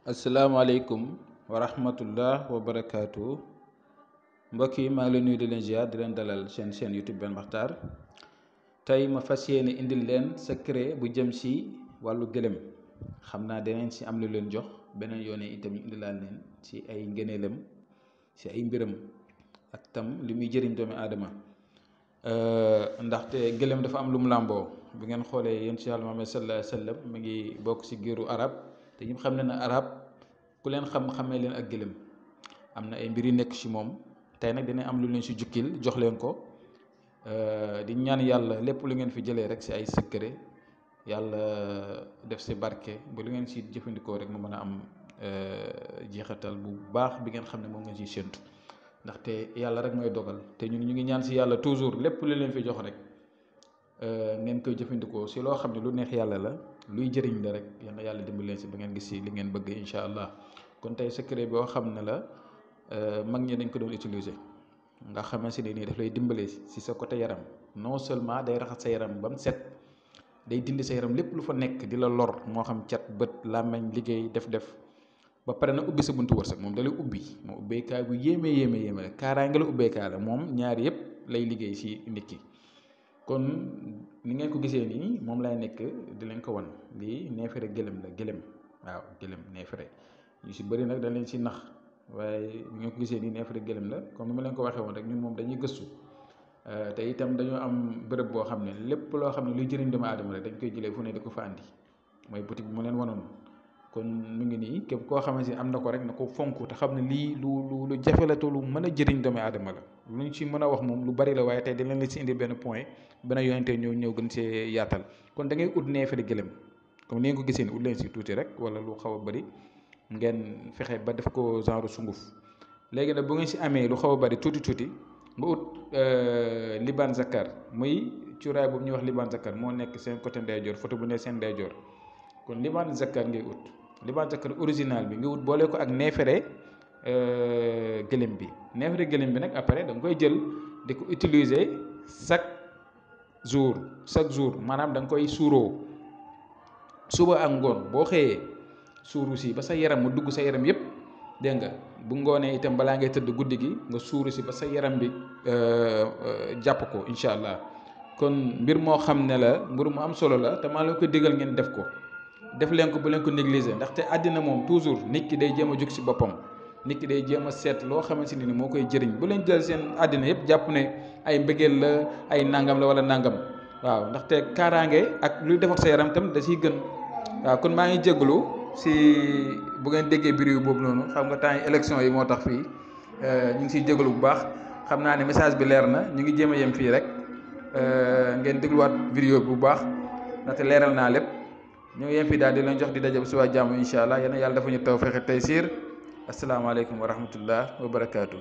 asalaamaaleykum wa rahmatullah wa barakaatu mbokk yi maa ngi leen nuyu di leen ziar di leen dalal seen YouTube Ben Makhtar tey ma fas yéene indil leen secret bu jëm si wàllu gëlëm xam naa danañ si am lu leen jox beneen yoone itam indilaan leen si ay ngëneelam si ay mbiram ak tam li muy jëriñ doomi aadama ndaxte gëlëm dafa am lu mu làmboo bu ngeen xoolee yéen si Yàlla Muhammad sallallahu alayhi wa sallam mi ngi bokk si giiru arab te ñëpp xam ne na arab ku leen xamee leen ak gëlëm am na ay mbir yu nekk ci moom tey nag dina am lu leen ci jukkil jox leen ko di ñaan yàlla lépp lu ngeen fi jëlee rek ci ay secret yàlla def ci barke ba lu ngeen ci jëfandikoo rek mu mën a am jeexatal bu baax bi ngeen xam ne moom ngeen ciy séntu ndaxte yàlla rek mooy dogal te ñun ñu ngi ñaan ci yàlla toujours lépp lu leen fi jox rek ngeen koy jëfandikoo ci loo xam ne lu neex yàlla la luy jëriñ la rek yal na yàlla dimbali leen ci ba ngeen gis ci li ngeen bëgg incha allah kon tey secret boo xam ne la mag ñi dañ ko doon utiliser nga xamante ne nii daf lay dimbale ci sa côté yaram non seulement day raxas sa yaram ba mu set day dindi sa yaram lépp lu fa nekk di la lor moo xam cat bët làmmeñ liggéey def ba pare na ubbi sa buntu wërsëg moom da lay ubbi moom ubbeekaay bu yéeme la kaaraange la ubbeekaay la moom ñaar yëpp lay liggéey ci nit ki. kon ni ngeen ko gisee nii moom lay nekk di leen ko wan lii neefere gëlëm la gëlëm waaw gëlëm neefere ñu si bëri nag dañ leen si nax waaye ni ngeen ko gisee nii neefere gëlëm la comme ni ma leen ko waxee woon rek ñun moom dañuy gëstu te itam dañoo am bërëb boo xam ne lépp loo xam ne luy jëriñ doomu aadama rek dañ koy jëlee fu ne di ko fa andi mooy boutique bi ma leen wanoon kon mu ngi nii képp koo xamante ni am na ko rek na ko fonk te xam ne lii lu jafe la te lu mën a jëriñ doomu aadama la lu ñu ci mën a wax moom lu bari la waaye tey dañ leen si indi benn point benn yoonte ñëw gën see yaatal kon da ngay ut neefere gëlëm comme ni ngeen ko gisee ni ut leen si tuuti rek wala lu xaw a bari ngeen fexe ba def ko genre sunguf léegi nag bu ngeen si amee lu xaw a bari tuuti nga ut liban zakar muy cuuraay boobu ñuy wax liban zakar moo nekk seen côté ndeyjoor photo bu ne seen ndeyjoor kon liban zakar ngay ut liban zakar original bi nga ut boole ko ak neefere gëlëm bi neefere gëlëm bi nag après da nga koy jël di ko utiliser chaque jour maanaam da nga koy suuroo suba ak ngoon boo xëyee suuru si ba sa yaram mu dugg sa yaram yépp dégg nga bu ngoonee itam balaa ngay tëdd guddi gi nga suuru si ba sa yaram bi jàpp ko incha allah kon mbir moo xam ne la mbir mu am solo la te maa la ko digal ngeen def ko def leen ko bu leen ko négliger ndaxte àddina moom toujours nit ki day jéem a jug si boppam nit ki day jéem a seet loo xamante ni moo koy jëriñ bu leen jël seen àddina yëpp jàpp ne ay mbëggeel la ay nangam la wala nangam waaw ndaxte kaaraange ak luy def ak sa yaram tam da ciy gën waaw kon maa ngi jégalu si bu ngeen déggee vidéo boobu noonu xam nga temps yi élection yi moo tax fii ñu ngi siy jégalu bu baax xam naa ne message bi leer na ñu ngi jéem a yem fii rek ngeen dégluwaat vidéo bi bu baax ndaxte leeral naa lépp ñu ngi yem fii daal di leen jox di daje bu suba jàmm incha allah yal na yàlla dafa ñu tawfeex ak taysiir asalaamaaleykum wa rahmatullah wa barakaatu.